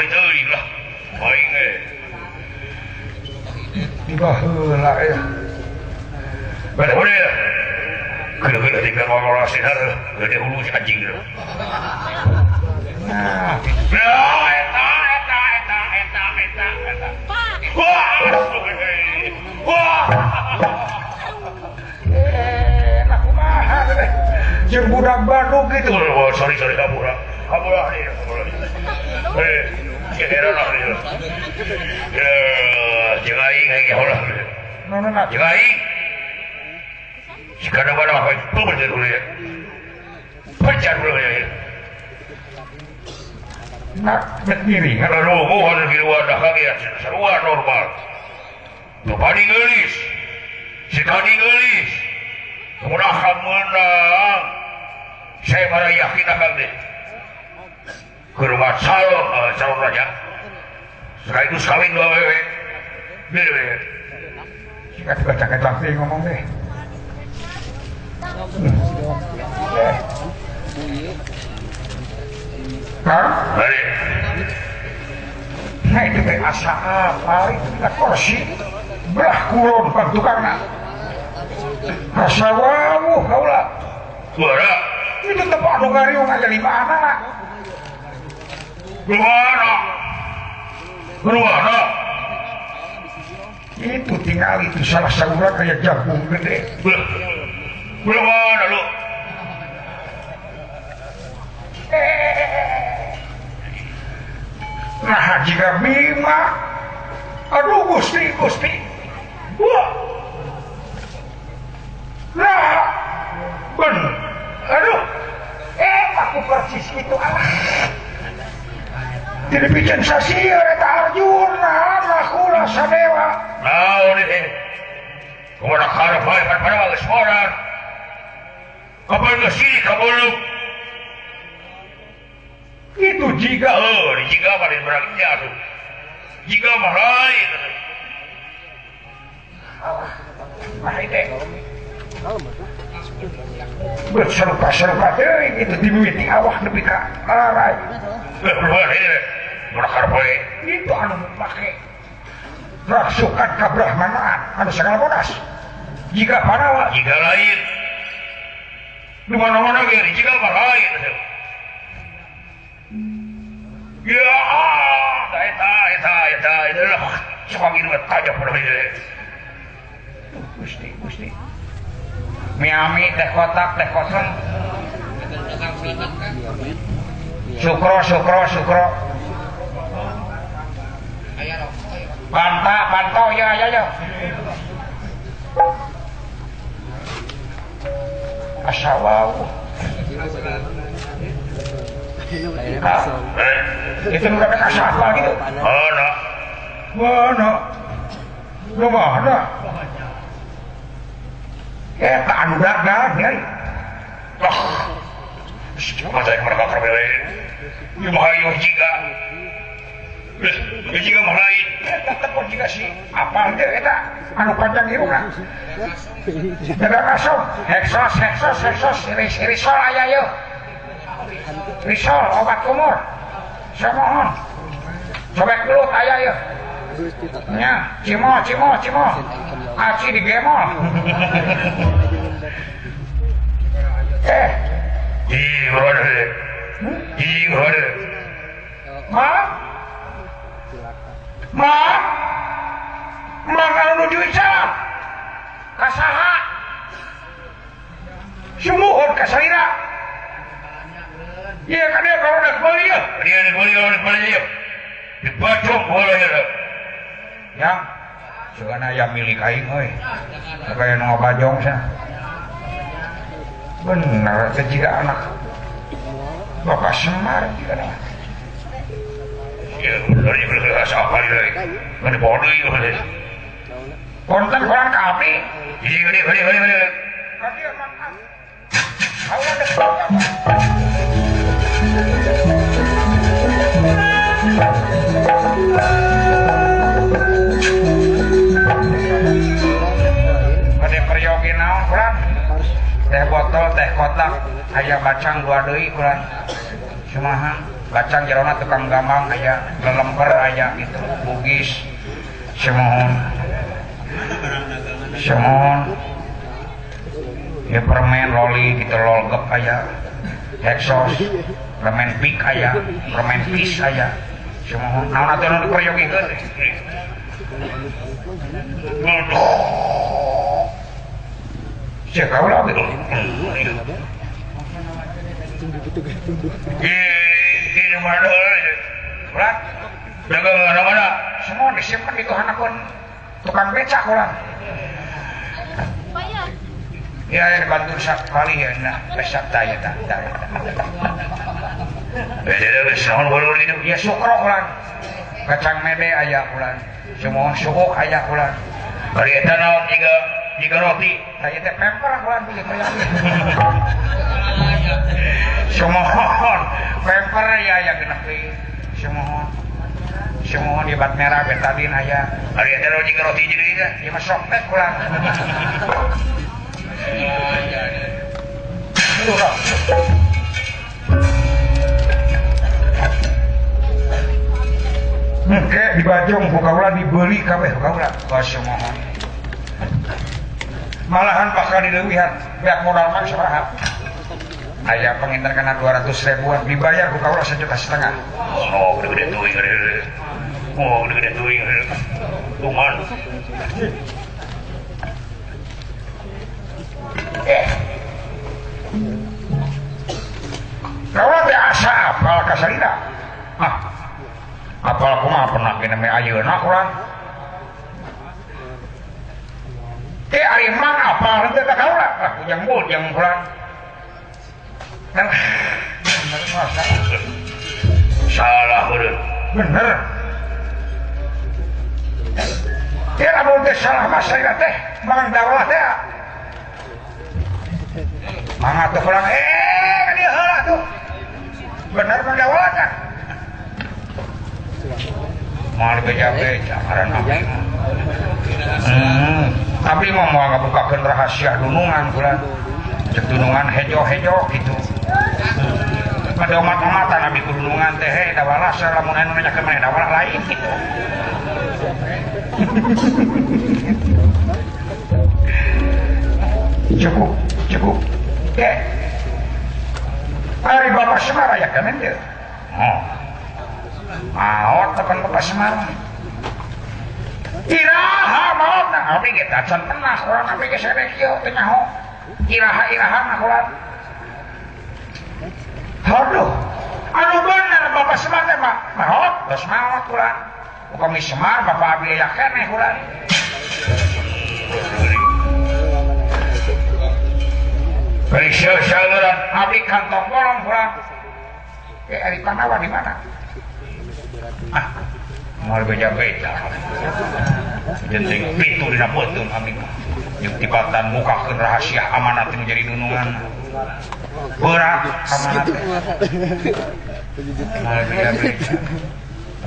teuing lah. Aing ge. Tiba heula ya. Bade hore. Keuna-keuna tinggal ngolola sehat, gede hulu si anjing. Nah, eta eta eta eta eta eta. Wah. Wah. Lah kumaha teh? Jeung budak Bandung gitu. Oh, sorry sorry kabura. Kabura ieu. Heran lah ieu. Jeung aing aing holah. Nona jeung aing. Si kadang-kadang apa itu dulu ya. Pacar dulu ya. Nak diri. Kalau lu harus di luar dah kaki ya, sarua normal. Nu paling geulis. Si kani geulis. Mun akan menang. Saya malah yakin akan deh. Ke rumah calon, calon raja. Sekaligus kawin dua wewe. Dua. Sikat baca lagi ngomong deh. Hah? Nah itu teh asa apa itu kita kursi belah kulon pan tukangna. Asa wawuh kaula. Suara. Itu tempat anu ngariung aya lima anak. Luana. Luana. Itu tinggal itu salah saurang kayak jagung gede. Luana lu. Nah jika Bima, aduh Gusti Gusti, wah, nah, ben, aduh, aku persis itu alah, tidak bikin sasir, eta Arjuna, Nakula, Sadewa. Naon ini, kemana karep bae pada geus morar, kapan geus sini kabelum. Itu jika jika mah berangnya tuh. Jika mah lain. Wah itu. Berserupa-serupa teuing itu dimimiti awah nepi ka arai. Itu anu make rasukan kabrahmanaan anu sagala bodas. Jika Panawa, jika lain. Di mana-mana ge jika mah lain. Ya, eta eta eta eta lah. Sok ieu tanya pada ieu. Gusti, Gusti. Miami teh kotak teh kosong. Sukro, sukro, sukro. Panta, pantau ya, ya, ya. Asa wau. Itu udah kasih apa gitu? Mana? Mana? Lu mana? Tak anu dagang ya. Lah. Masa yang mereka kerbele. Ieu mah ieu jiga. Ieu jiga mah lain. Tetep jiga si apa teh eta anu panjang irungna. Dagang asong, heksos, heksos, heksos, risol aya yeuh. Risol obat kumur. Samohon. Sobek belut aya yeuh. Nya, cimol, cimol, cimol. Aci digemol. Ih, hore. Ih, hore. Ma? Ma? Ma kalau nuju salah. Kasaha? Sumuhun kasalira. Iya kan dia kalau udah kembali ya. Dia kembali kalau udah kembali ya. Dibacok bola ya. Yang segana yang milik aing euy. Kayak nu ngabajong cenah. Bener teh jiga anak Bapak Semar jiga anak. Ya bener ya bener asa apa deui. Ngan dibawa deui euy. Konten kurang kapi. Iya gede gede gede gede. Ka dieu mah. Hawa dek. Pada peryogi naon kurang teh botol teh kotak aya bacang dua deui kurang cumaha Kacang jerona tukang gamang aya, lelemper aya gitu, bugis. Semohon. Semohon. Ya permen loli gitu lolgep aya. Hexos, permen pik aya, permen kis aya. Semohon. Naon atuh nu diperyogikeun? Sia kaula gitu. Ini mana? Ulah, dagang mana-mana. Semua disimpan itu hanakun tukang becak ulah. Ya, ya dibantu sekali ya, nah becak tah ya tah. Ya sukro ulah, kacang mede aya ulah, semua suuk aya ulah. Bari eta naon jiga roti, tah ieu teh pemper ulah bieu Semohon, pemper ya ya genep deui. Semohon. Semohon di bat merah betadin aya. Ari eta roti roti jadi teh. Ieu mah sopek ulah. Engke di Bajong ku kaula dibeli kabeh ku kaula. Semohon. Malahan bakal dileuwihan, beak modal mah sabaraha. Aya penginter kena 200 ribuan dibayar ku kaula 1,5 juta. Oh, gede-gede teuing. Oh, gede-gede teuing. Lumayan. Kaula teh asa apal ka salira. Ah. Apal kumaha pernah ge neme ayeuna kurang. Ari mang apal teh ka kaula. Ah, ujang bujang kurang. Salah bener. Bener. Ya lamun teh salah mah saya teh mang daulah teh. Mang atuh kurang ka dieu heula tuh. Bener mang daulah teh. Moal beja-beja ngaran abdi. Abdi mah moal ngabukakeun rahasia dunungan kula. Cek dunungan hejo-hejo gitu. Pada omat-omatan abdi dunungan teh heh dawalah lamun anu nanyakeun maneh dawalah lain gitu. Cukup, cukup. Ari Bapak Semar aya kana teu? Oh. Maot tekan Bapak Semar. Iraha maotna abdi ge tacan pernah urang abdi ge serek ieu teu nyaho. Iraha-iraha mah urang. Aduh, anu bener Bapak Semar teh mah maot, geus maot urang. Upami Semar Bapak abdi aya keneh urang. Bari seueuran abdi kantong bolong urang. Ari Panawa di mana? Ah, moal beja-beja. Jenting pitu dina peuteung abdi mah. Jeung tibatan mukakeun rahasia amanat nu jadi dunungan. Berat amanat. Moal beja-beja.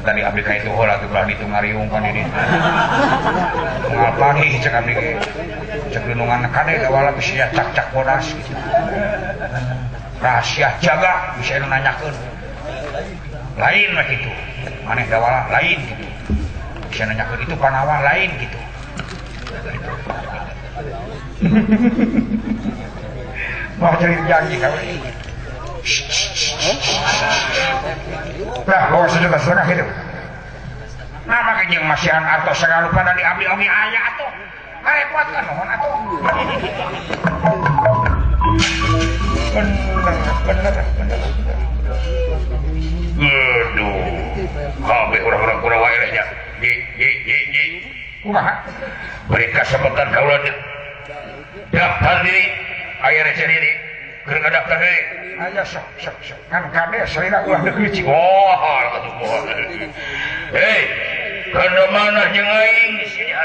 Tadi abdi ka itu heula tuh belah ditu ngariung kan ini. Moal pagi cek abdi ge. Cek dunungan kade dawala bisa cak-cak bodas gitu. Rahasia jaga bisa nu nanyakeun. Lain lah gitu. Maneh dawala lain gitu. Bisa nanyakeun itu Panawa lain gitu. Mau jadi janji kawe. Lah, bawa 1,5 juta gitu. Nah, maka jeung masihan atos segala rupa da diambil oge aya atuh. Ngarepotkeun nuhun atuh. Bener, bener, bener. Aduh, kabeh urang-urang Kurawa eleh nya. Ye ye ye ye. Kumaha? Beri kesempatan kaula daftar diri, aya receh diri. Keur ngadaftar diri. Aya sok sok sok. Kan kade salira ulah deui cik. Oh, atuh moal. Hei, kana mana jeung aing sia.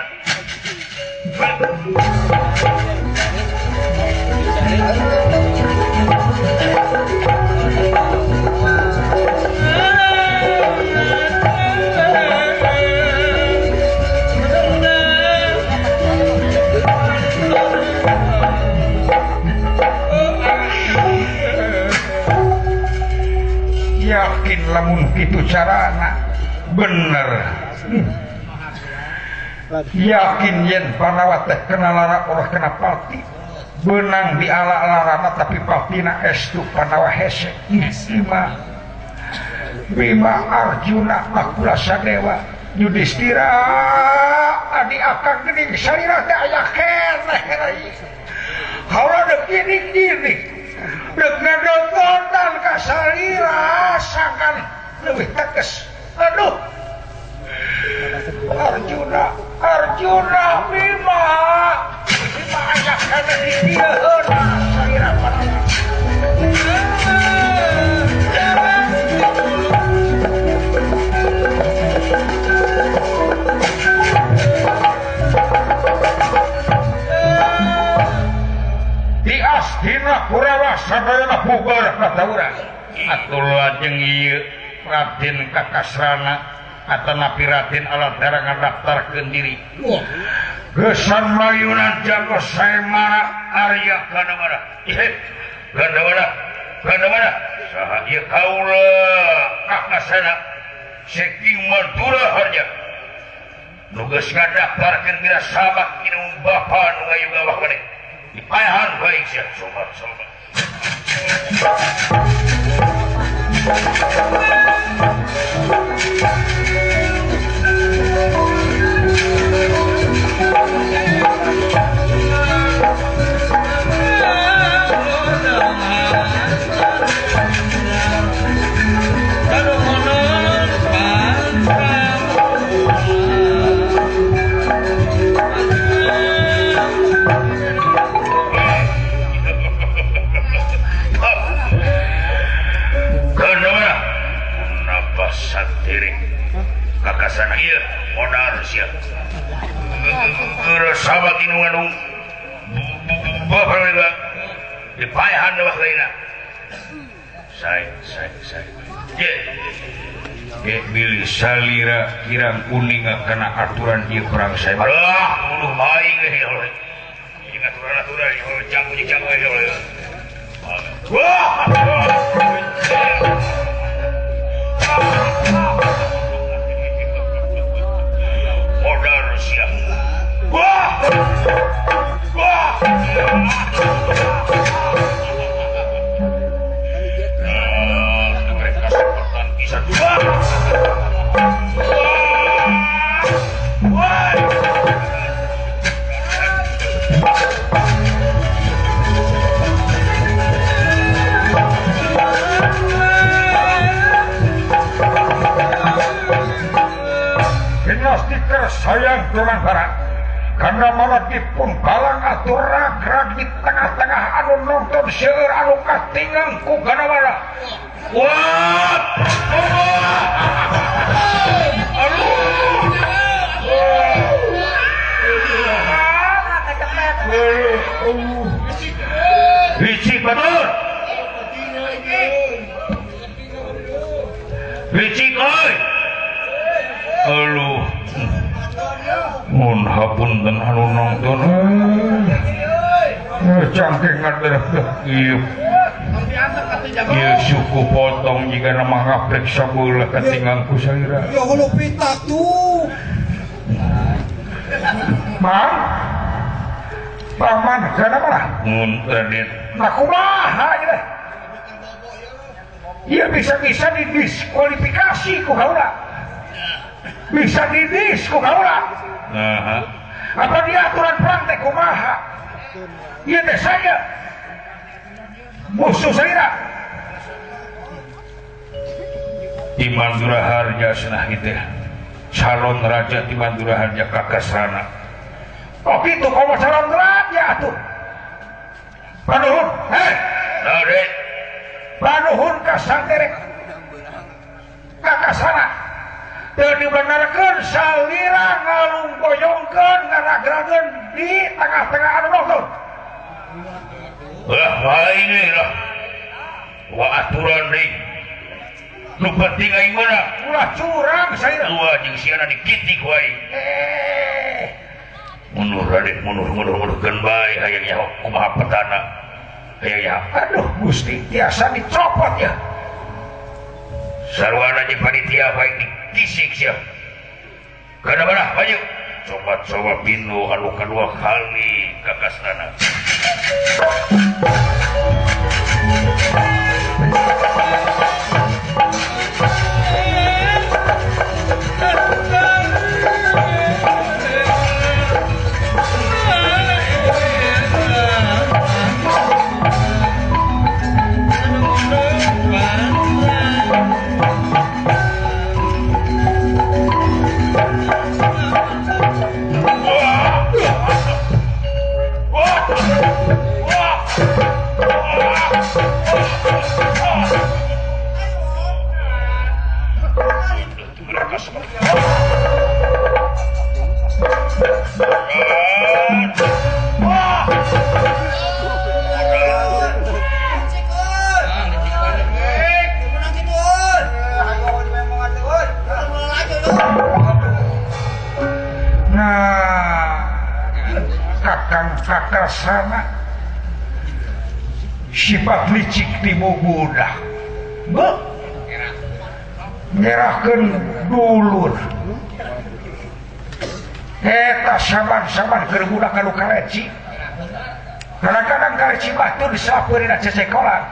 Yakin Yakin lamun kitu carana bener. Yakin yen Pandawa teh kena lara ulah kena palti. Benang di ala-alarana tapi paltina estu Pandawa hese. Bima Bima Arjuna Nakula Sadewa Yudhistira adi akang geuning salira teh aya keneh rai. Haula deuk gini-gini deuk ngadototan ka salira sangkan leuwih teges. Aduh Arjuna Arjuna Bima Bima aya keneh di dieu salira Pandawa. Di Astina Kurawa sadayana bubar katawura. Atul lajeng ieu Raden Kakasrana atanapi Raden Aladara ngadaftarkeun diri. Gesan mayunan jago Saemara Arya Gandamara. Ih, Gandamara, Gandamara. Saha ieu kaula Kakasrana saking Madura harja. Nu geus ngadaftarkeun bira sabak inung bapa nu ngayuga wah maneh. Dipayahan baik sia sobat-sobat. Kakasana ieu modar sia. Geus sahabat inu anu baheula dipaehan wah lainna. Sae sae sae. Ye. Ye bilih salira kirang kuning kana aturan ieu perang saya. Alah, bunuh aing ge oleh. Jeung aturan-aturan ieu jago jeung jago ge oleh. Wah! Modar siap. Wah! Wah! Mereka seperti kisah dua. Wah! Gimnastiker sayang tulang barat karena malah dipun balang atur rag-rag di tengah-tengah anu nonton seueur anu katingang ku Gandamara. Wah! Aduh! Licik betul. Licik euy. Aduh. Mun hapunten anu nonton. Cangking ngadereh ieu. Ieu suku potong jika nama ngaprek sabeula katingang ku salira. Ya hulu pitak tuh. Mang. Paman kana mah. Mun Raden. Nah kumaha ieu teh? Ieu bisa-bisa didiskualifikasi ku kaula. Bisa didis ku kaula. Heeh. Apa dia aturan perang teh kumaha? Ieu teh saya musuh saya. Di Mandura Harja senah kitu. Calon raja di Mandura Harja Kakasrana. Oh kitu komo calon raja atuh. Panuhun, heh. Raden. Panuhun ka sanderek Kakasrana. Teu dibenarkeun salira ngalungboyongkeun ngaragrageun di tengah-tengah anu nonton. Lah lain lah. Wa aturan deui. Nu penting aing mana? Ulah curang salira. Dua jeung siana dikitik wae. Mundur Raden, mundur mundur mundurkeun bae hayang nyaho kumaha petana. Hayang nyaho. Aduh Gusti tiasa dicopot ya. Sarwana jeung panitia baik dikisik sia. Kana barah maju. Coba-coba pinu anu kadua kali ka kastana. Kakasana sifat licik timu budak nyerahkeun dulur eta saban-saban keur budak anu kaleci kadang-kadang kaleci batur disapeurina cesekolan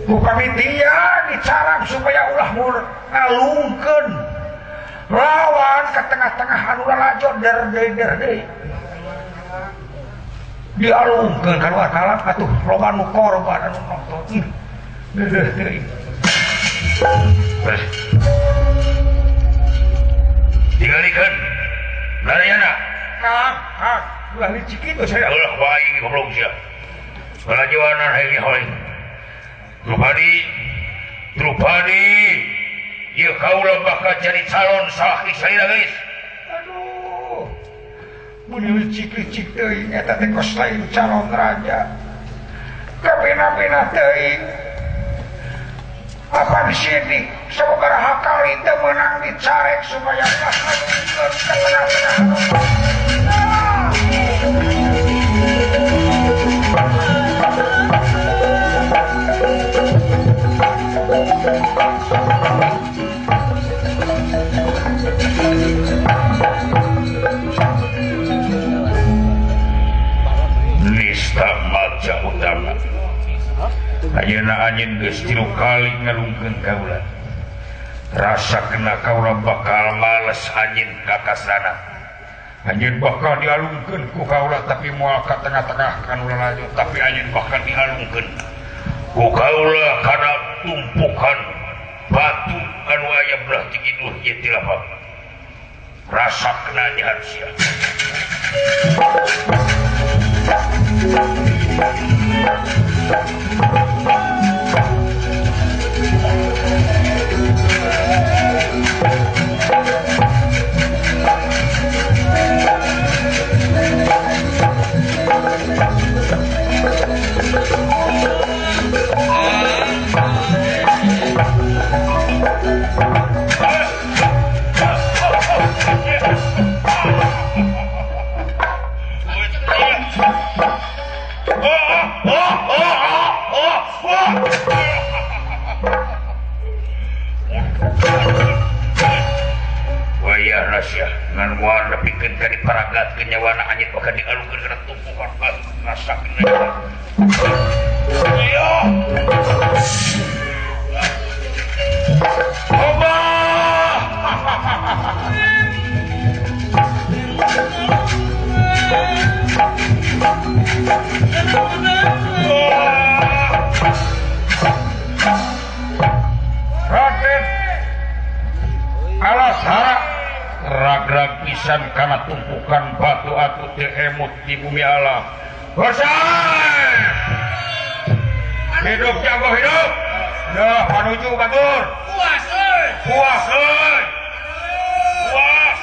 ku panitia dicarang supaya ulah ngalungkeun lawan ke tengah-tengah anu lalajo der deui dialungkeun kaluar kalap atuh loba nu korban anu nonton deudeuh deui Tingalikeun Narayana kang kang ulah licik kitu saya ulah wae goblok sia lalajoanan hayang hoing Drupadi Drupadi ieu kaula bakal jadi calon salaki salira geus. Aduh. Mun licik-licik teuing eta teh kos lain calon raja. Kapina-pina teuing. Apan sidik sababaraha kali teu meunang dicarek supaya ulah ngalungkeun ka tengah-tengah. Nista maca utama ayeuna anjeun geus 3 kali ngalungkeun kaula rasa kena kaula bakal males anjeun ka kasana anjeun bakal dialungkeun ku kaula tapi moal ka tengah-tengah kanu lalajo tapi anjeun bakal dialungkeun ku kaula kana tumpukan batu anu aya belah ti kidul ieu ti lapang rasa kena jahat sia. Ngan moal nepikeun ka diparagatkeun nyawana anjeun bakal dialungkeun kana tumpukan batu rasakeun. Ayo. Allah. Raden Alasara rag-rag pisan kana tumpukan batu atuh teu emut di bumi alam. Bosai! Hidup jago hidup. Dah panuju batur. Puas euy. Puas euy. Puas.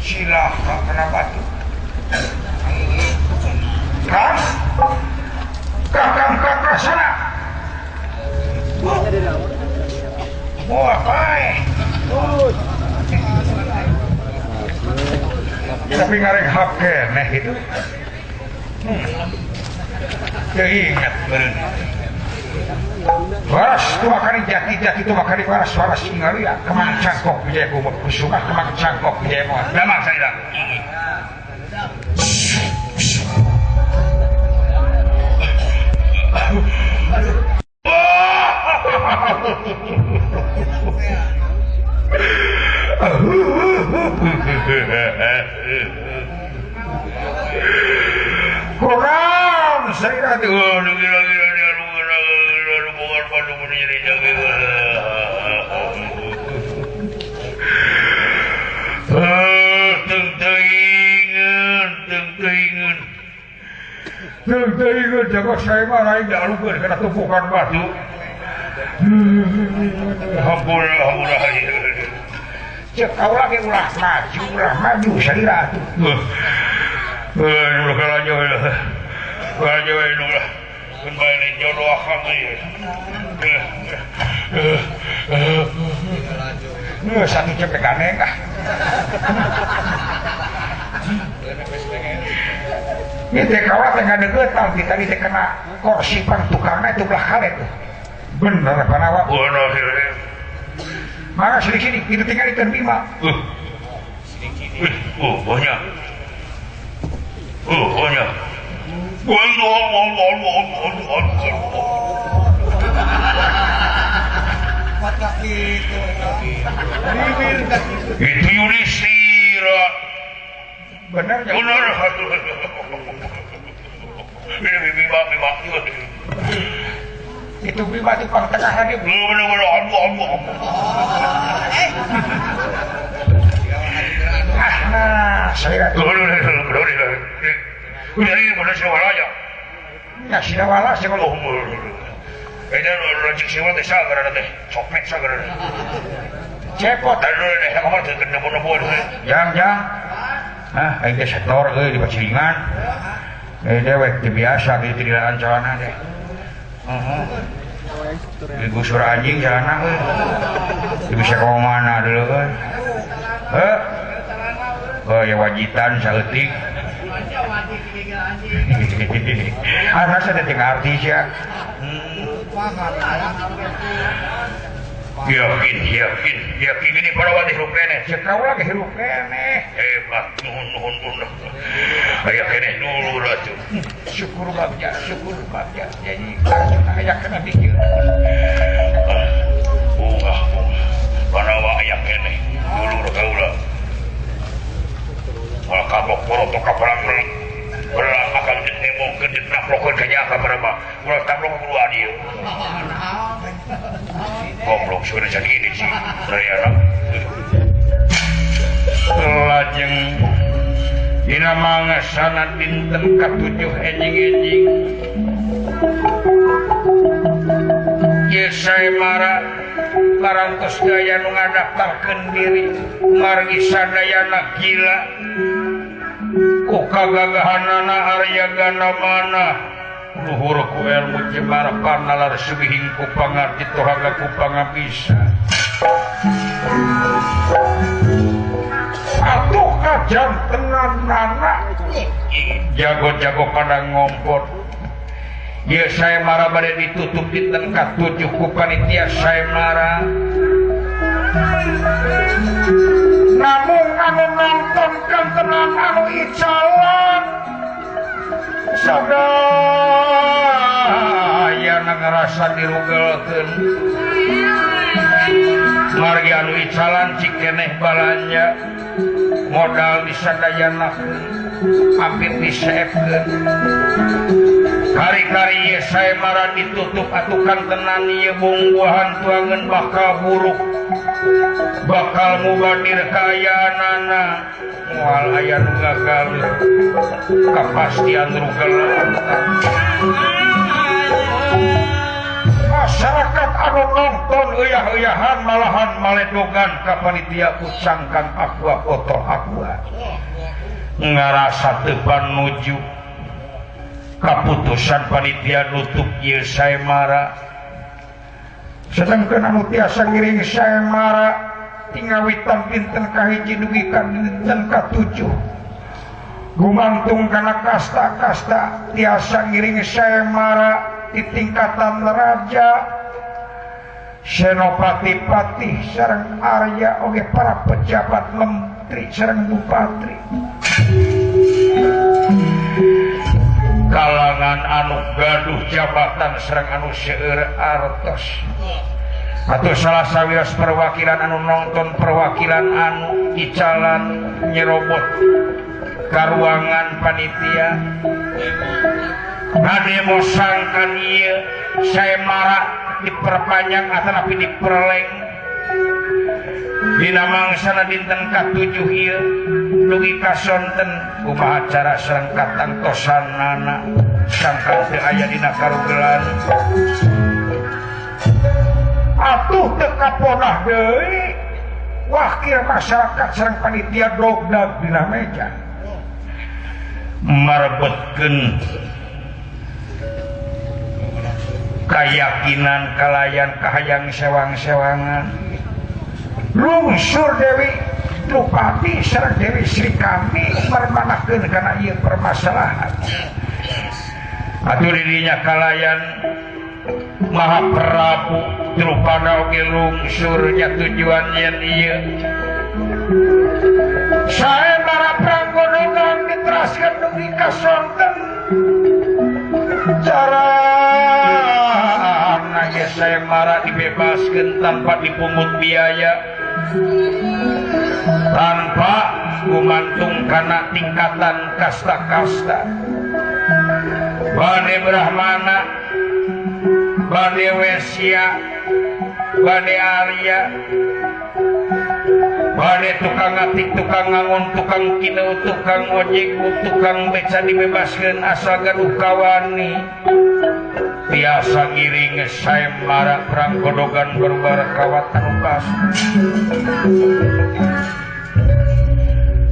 Silahkan kena batu. Kang, kakang kakak sana. Mau apa? Tapi ngareng hap keneh gitu. Teu inget beureun. Waras tu makani jati-jati tu makani waras-waras ingalia kemang cangkok bijaya kumut kusuma kemang cangkok bijaya moal. Damang saya. Kurang saya tu. Teuing jago saya mah lain dialukeun kana tumpukan batu. Hampura hampura. Cek kaula ge ulah maju salira atuh. Heuh, ulah laju. Laju ulah. Keun bae jodoh akang ieu. Heuh, satu cek ganeng ah. Ini teh kaula teh ngadeukeut ti tadi teh kena kursi pang tukangna itu belah karet. Bener panawa. Bener. Maka sini-sini itu tinggal ikan bima. Oh, banyak. Oh, banyak. Itu Yudhistira. Benar ya? Benar. Ini bima bima. Itu bima itu pang tengah lagi. Benar benar. Ah, nah, saya. Udah ini mana siwala ya? Ya siwala sih kalau. Ini rajik siwala teh sagar teh, coklat sagar. Cepot. Aduh, deh, kamu tuh kena bono-bono. Jang jang. Ah, ini setor euy di Paciringan. Dewek teu biasa kitu di lahan celana teh. Heeh. Digusur anjing celana euy. Teu bisa ka mana dulu euy. Heuh. Oh ya wajitan saeutik. Ah, rasa teh ngarti sia. Yakin, yakin, yakin ini para wali hirup keneh. Cek kaula ge hirup keneh. Hebat, nuhun nuhun nuhun. Aya keneh dulu ratu. Syukur bagja, syukur bagja. Jadi aya kena pikir. Bunga, bunga. Panawa aya keneh dulu kaula. Malah kapok porotok kapalang belang akan ditembokkeun ditaplokkeun ka jaka barama. Ulah taplok kudu adil. Goblok sudah jadi ini sih Rayana. Lajeng dina mangasana dinten katujuh enjing-enjing. Ye sae mara parantos daya nu ngadaftarkeun diri margi sadayana gila. Ku kagagahanana Arya Gandamana luhur ku ilmu jemar panalar sugihing ku pangarti tohaga ku pangabisa. Atuh kajantenanana jago-jago pada ngompor. Ye sae mara bade ditutup dinten katujuh ku panitia sae mara. Namung anu nonton kantenan anu icalan sadayana ngarasa dirugelkeun. Margi anu icalan cik keneh balanja modal disadayanakeun hampir diseepkeun. Kari-kari ye sae mara ditutup atuh kantenan ieu bungguahan tuangeun bakal buruk. Bakal mubadir kaayaanana moal aya nu gagal kapastian rugel. Masyarakat anu nonton euy-euyahan malahan maledogan ka panitia ku cangkang aqua botol aqua. Ngarasa teu panuju kaputusan panitia nutup ieu sae mara. Sedangkeun anu tiasa ngiring sae mara Tingawitan dinten kahiji dugi ka dinten katujuh gumantung kana kasta-kasta tiasa ngiring sayembara di tingkatan raja senopati-patih sareng arya oge para pejabat menteri sareng bupati kalangan anu gaduh jabatan sareng anu seueur artos atau salah sawios perwakilan anu nonton perwakilan anu icalan nyerobot karuangan panitia ngademo sangkan ieu sayembara diperpanjang atanapi diperleng dina mangsana dinten katujuh ieu dugi ka sonten kumaha cara sareng katangtosanana sangkan teu aya dina karugelan atuh teu kaponah deui wakil masyarakat sareng panitia dogdag dina meja marebetkeun kayakinan kalayan kahayang sewang-sewangan lungsur Dewi Drupadi sareng Dewi Sri Kandi marmanakeun kana ieu permasalahan atuh dirinya kalayan Maha Prabu Drupada oge lungsurnya tujuan yen ieu sayembara perang godogan diteraskeun dugi ka sonten cara ge sayembara dibebaskeun tanpa dipungut biaya tanpa gumantung kana tingkatan kasta-kasta bade Brahmana bade Wesya bade Arya bade tukang ngatik tukang ngangon tukang kineu tukang ojek tukang beca dibebaskeun asal gaduh kawani tiasa ngiring sayembara perang godogan berbar kawat anu pas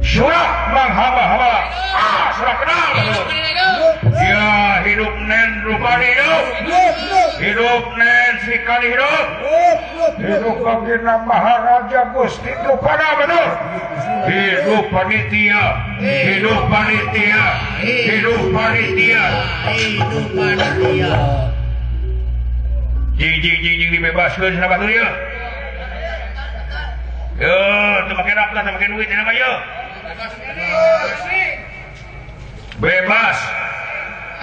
surak bang haba-haba ah surak kenal ya hidup nen Drupadi hidup hidup nen Sri Kandi hidup hidup baginda Maharaja Gusti Drupada betul hidup panitia hidup panitia hidup panitia hidup panitia jing jing jing jing dibebaskeun cenah batur ieu yo teu make daftar teu make duit cenah mah ieu bebas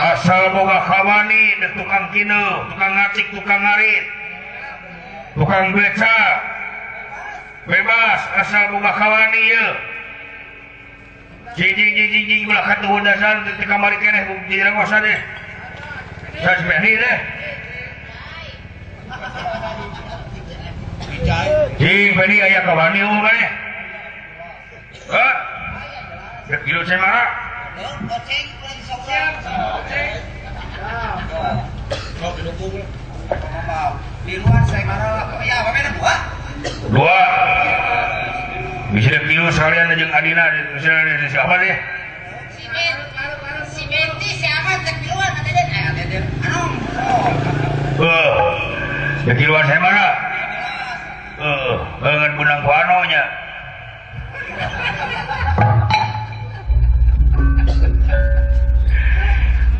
asal boga kawani dek tukang kineu tukang ngacik tukang ngarit tukang beca bebas asal boga kawani ieu jing jing jing jing ulah katuhun dasar teu kamari keneh jadi ragosa deh sasmehni deh jing bani aya kawani eueuh maneh hah dek kilu sayembara dua bisa kilu sekalian jeung adina misalnya siapa deh si Benti siapa teh kiluan adeden anom ya kiluan saya mana banget benang ku anonya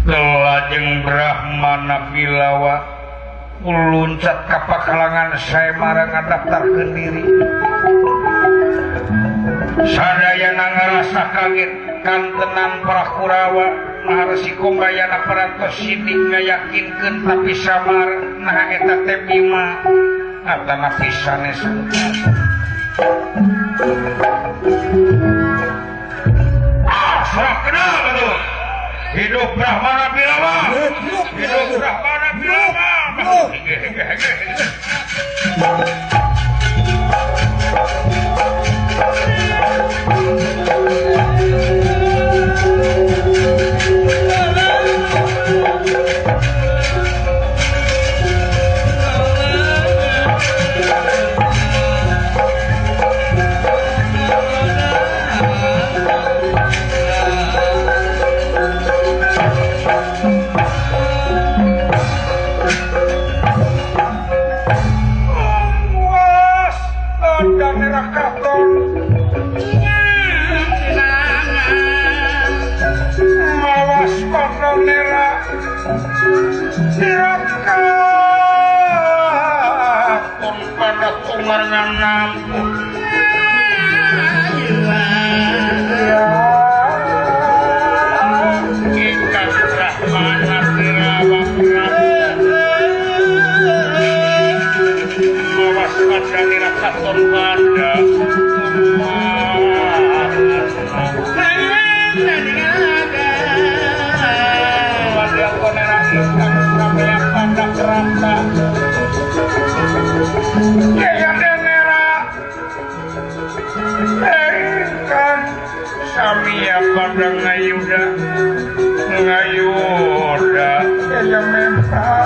lajeng Brahmana Bilawa uluncat ka pakalangan sayembara ngadaftarkeun diri sadayana ngarasa kaget kantenan para Kurawa Maharesi Kumbayana parantos sidik ngayakinkeun tapi samar nah eta teh Bima atanapi sanes ah surah kenal atuh hidup Brahmana Bilawa hidup Brahmana Bilawa kumarengan nampuh. Ingkang Brahmana Pirawa Prabu mawas padanira katon pada Samia pada ngayuda ngayuda ya memang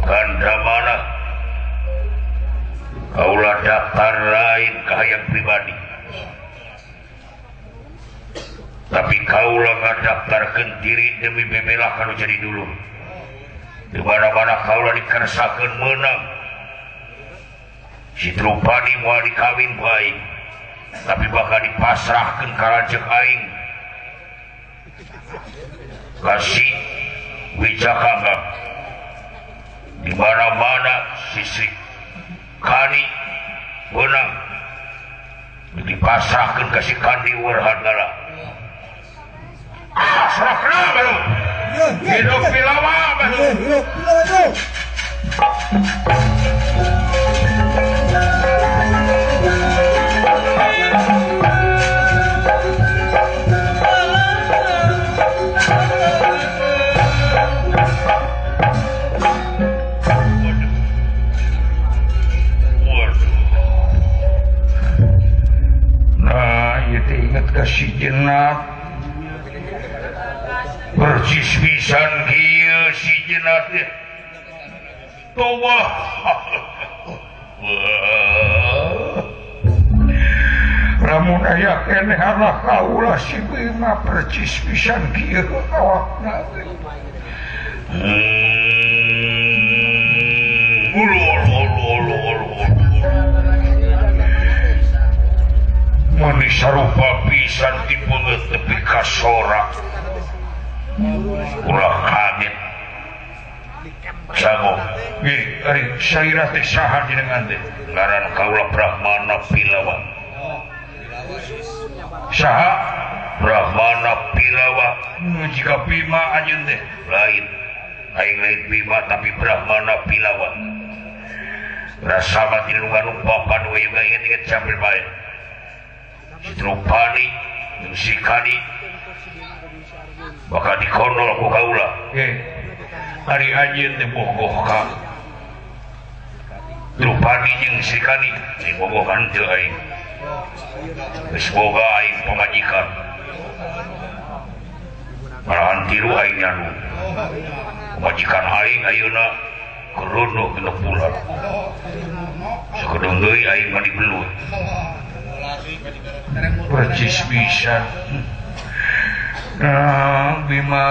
Ganda mana kaulah daftar lain kahayang pribadi tapi kaulah ngadaftarkeun diri demi bebela kalau jadi dulu di mana-mana kaulah dikersakeun meunang si Drupadi moal dikawin ku aing tapi bakal dipasrahkeun ka lanceuk aing kasih Wijakangga di mana-mana sisi kani meunang dipasrahkeun ka si Kandi Werhadala. Pasrahna baru hidup Pilawa baru hidup Pilawa. Nah, itu ingat kasih jenat percis pisan kieu si jenat teh tobah. Lamun aya keneh anak kaula si Bima percis pisan kieu awakna teh. Mani sarupa pisan ti beungeut tepi ka sora. Ulah kaget Sago ari sairah teh saha jenengan teh ngaran kaula Brahmana Pilawa. Saha Brahmana Pilawa jika Bima anjeun teh lain aing lain Bima tapi Brahmana Pilawa rasama tilungan papan we yoga inget-inget sambil bae si Drupadi jeung si Kadi bakal dikonol ku kaula. Ari anjeun teh bogoh ka Drupadi jeung si Kadi teh bogohan teu aing. Geus boga aing pamajikan. Malahan tiru aing nyanu. Pamajikan aing ayeuna kerono genep bulan. Sakedeung deui aing mah dibelut. Percis pisan. Nah, Bima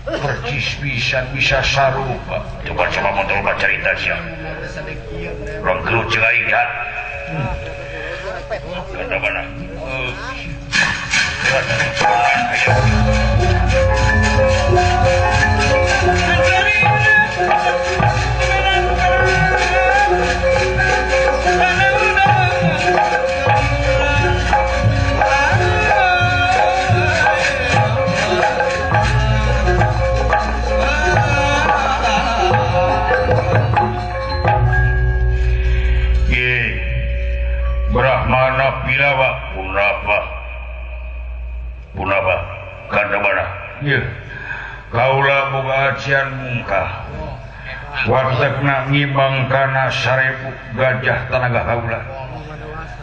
percis pisan bisa sarupa. Coba-coba motor baca cerita sia. Urang gelut jeung aing lihat. Kada mana? Brahmana Pilawa punapa punapa kada mana ieu kaula boga acian mungkah wartekna ngibang kana 1000 gajah tanaga kaula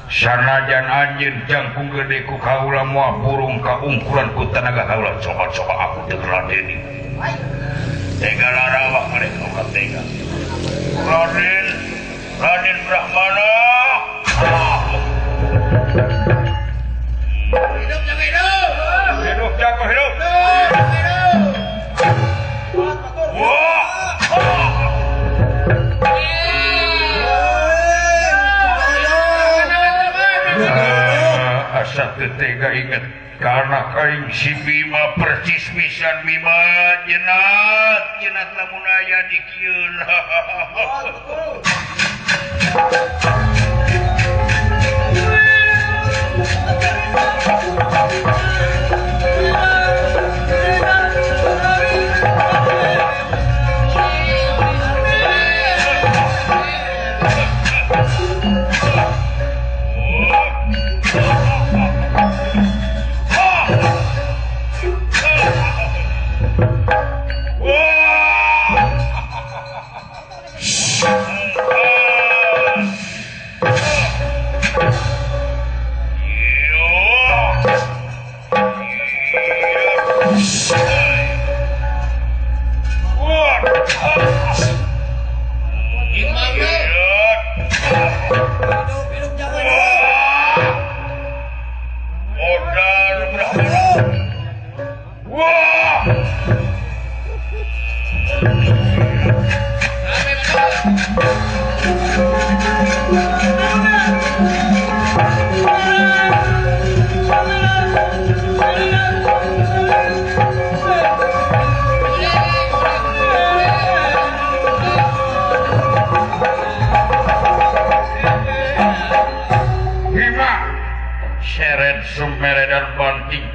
sanajan anjeun jangkung gede ku kaula moal burung kaungkulan ku tanaga kaula coba-coba aku teu ladeni tega larawak mereka ulah tega Raden Raden Brahmana. Hidup jago hidup. Hidup jago hidup. Wah. Asa teu tega inget ka anak aing si Bima percis pisan Bima jenat jenat lamun aya di kieu.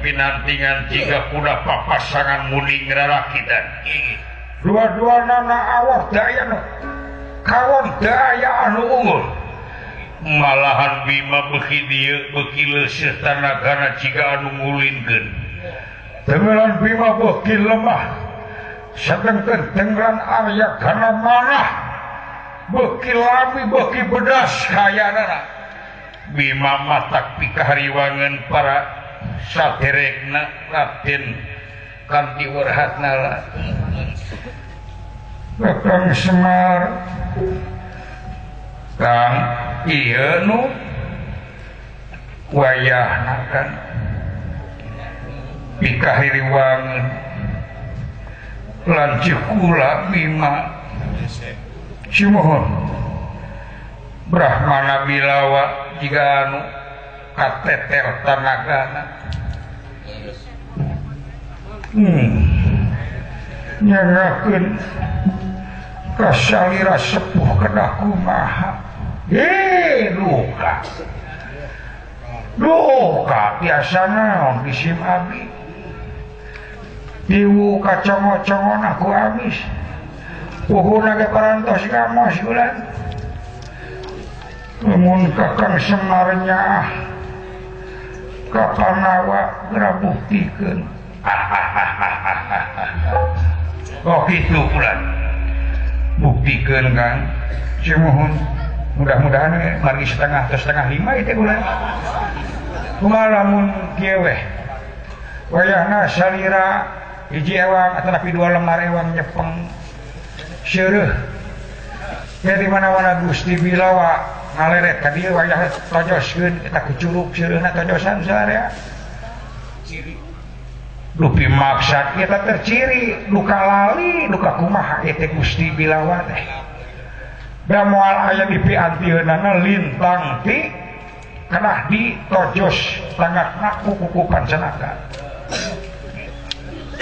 Pinantingan jika kuda papasangan muning rarakitan. Dua-dua nana awak daya nu kawon daya anu unggul. Malahan Bima beuki dieu beuki leuseuh tanagana jiga anu ngulinkeun. Tenggelan Bima beuki lemah. Sedengkeun tenggelan Arya Gana manah beuki lami beuki bedas kayanana. Bima matak pikahariwangan para saderekna Raden kanthi werhatnala. Kakang Semar Kang ieu nu wayahna kan pikahiriwangan lanceuk kula Bima simohon Brahmana Bilawa jiga anu kateter tanagana. Nyangakeun kasalira sepuh kedah kumaha. Duka. Duka biasa naon disim abi. Diwu kacongo-congon aku amis. Puhuna ge parantos gamos ulan. Lamun Kakang Semar nyaah ka Panawa geura buktikeun. Oh kitu ulan. Buktikeun Kang. Sumuhun. Mudah-mudahan margi setengah atau 4:30 itu ulan. Kumaha lamun kieu weh. Wayahna salira hiji ewang atanapi dua lembar ewang nyepeng seureuh. Ya di mana-mana Gusti Bilawa ngaleret ka dieu wayah tojoskeun eta kucuruk seureuhna tojosan saarea. Dupi maksad eta terciri duka lali duka kumaha ieu teh Gusti Bilawa teh. Da moal aya di piantieunana lintang ti kedah di tojos tangatna ku kuku pancanaka.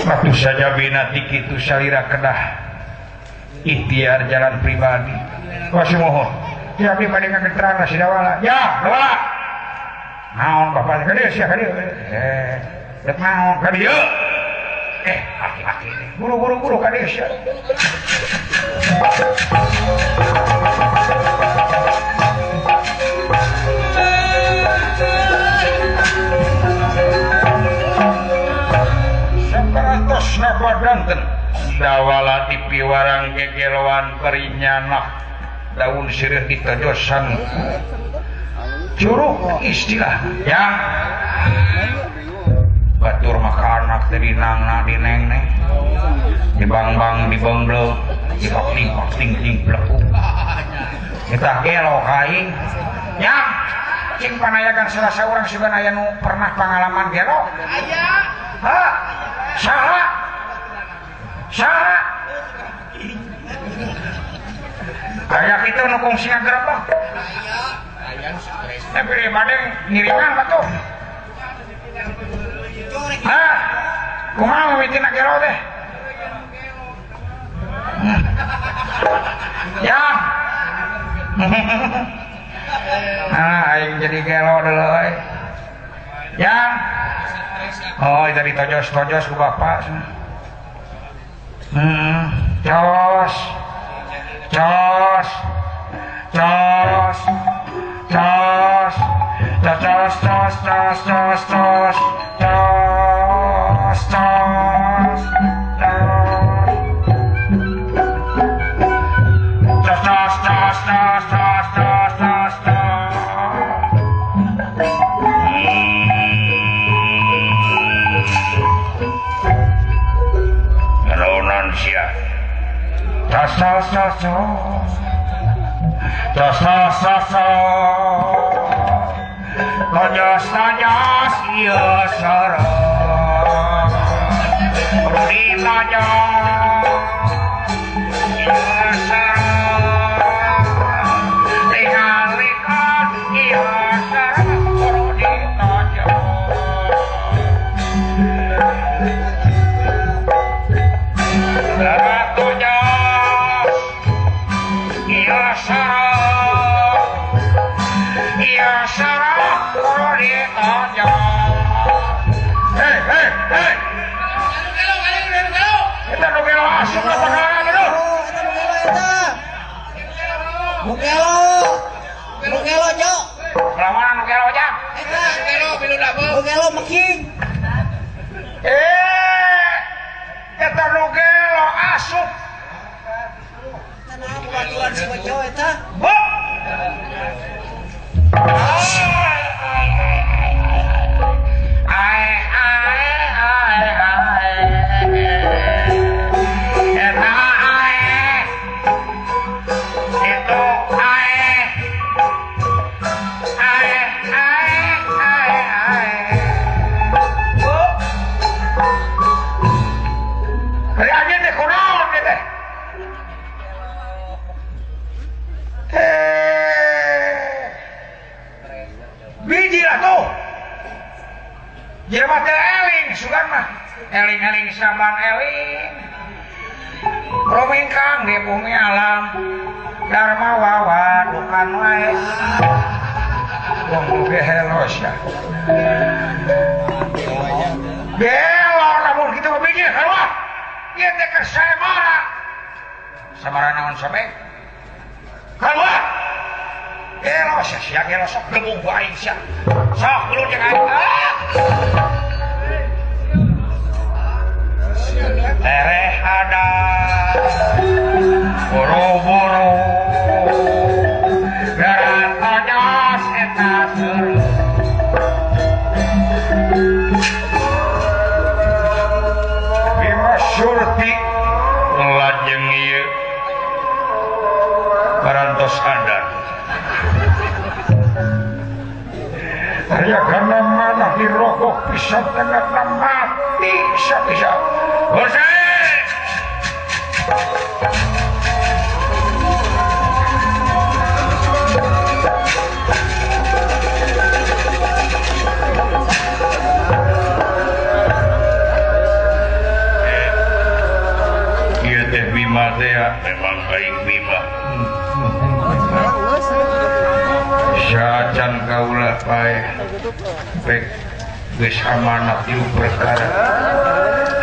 Ratu sajabina ti kitu salira kedah ikhtiar jalan pribadi. Wah sumuhun. Ya abdi bade ngageterang si Dawala. Ya, Dawala. Naon bapak ka dieu sia ka dieu. Rek naon ka dieu? Aki-aki buru-buru buru ka dieu sia. Saparantos nabadanten Dawala dipiwarang gegeloan perinyanah daun sirih ditojosan curug istilah ya batur maka anak dari nangna di neng neng di bang bang di bengbleng di bakting bakting ting blekuk kita gelo kaing ya cing panayagan salah seorang sugan aya nu pernah pengalaman gelo aya ha saha saha aya kitu nu kungsi ngagerebek aya bade ngiringan batuh. Kumaha mimitina gelo teh? Ya. Ah, aing jadi gelo dulu euy. Ya. Oh, tadi tojos-tojos ku bapak. Jos. Jos. Jos. Jos. Jos jos jos jos jos jos. Jos jos. Jos jos jos jos jos jos jos jos. Naonan sia. Jos jos jos jos. Jos jos jos jos. Tojos tojos ieu soro. Rudi tojos ieu soro. Lihalikan ieu soro. Rudi tojos. Tojos ieu soro. Ieu soro. Rudi tojos. Hei hei hei. Eta nu gelo asup ka pakarangan aduh. Eta nu gelo eta. Nu gelo. Nu gelo jo. Kelamaan nu gelo jang. Eta gelo bilu dabo. Nu gelo meking. Eta nu gelo asup. Eta naon babaturan si Bojo eta? Bok. Ae ae ae ae. Eta ae. Itu ae. Ae ae ae ae. Oh. Ari anjeun teh kunaon ieu teh? Biji lah tuh. Jelema teh eling sugan mah. Eling-eling saban eling. Rumingkang di bumi alam. Dharma wawadukan wae. Wong nu gelo sia. Gelo lamun kitu mah biji keluar. Ieu teh keur samara. Samara naon sampe? Keluar. Gelo sia sia gelo sok gebung ku aing sia. Sok gelut jeung aing. Ah! Tereh ada buru-buru gerak tojos eta seru. Bima Surti lajeng ieu parantos andar. Aya kana manah dirogoh pisan tengah mati bisa-bisa. Ieu teh Bima teh memang baik Bima. Sacan kaula pae pek geus amanat ieu perkara.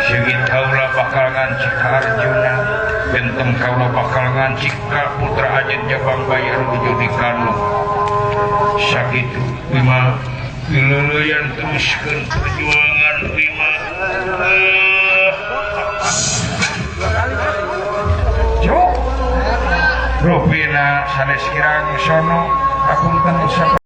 Seungit kaula bakal ngancik ka Arjuna, benteng kaula bakal ngancik ka putra anjeun Jabang Bayi anu nuju di Kanu. Sakitu Bima dileuleyan teruskeun perjuangan Bima. Cuk. Rupina sanes kirang sono apunten.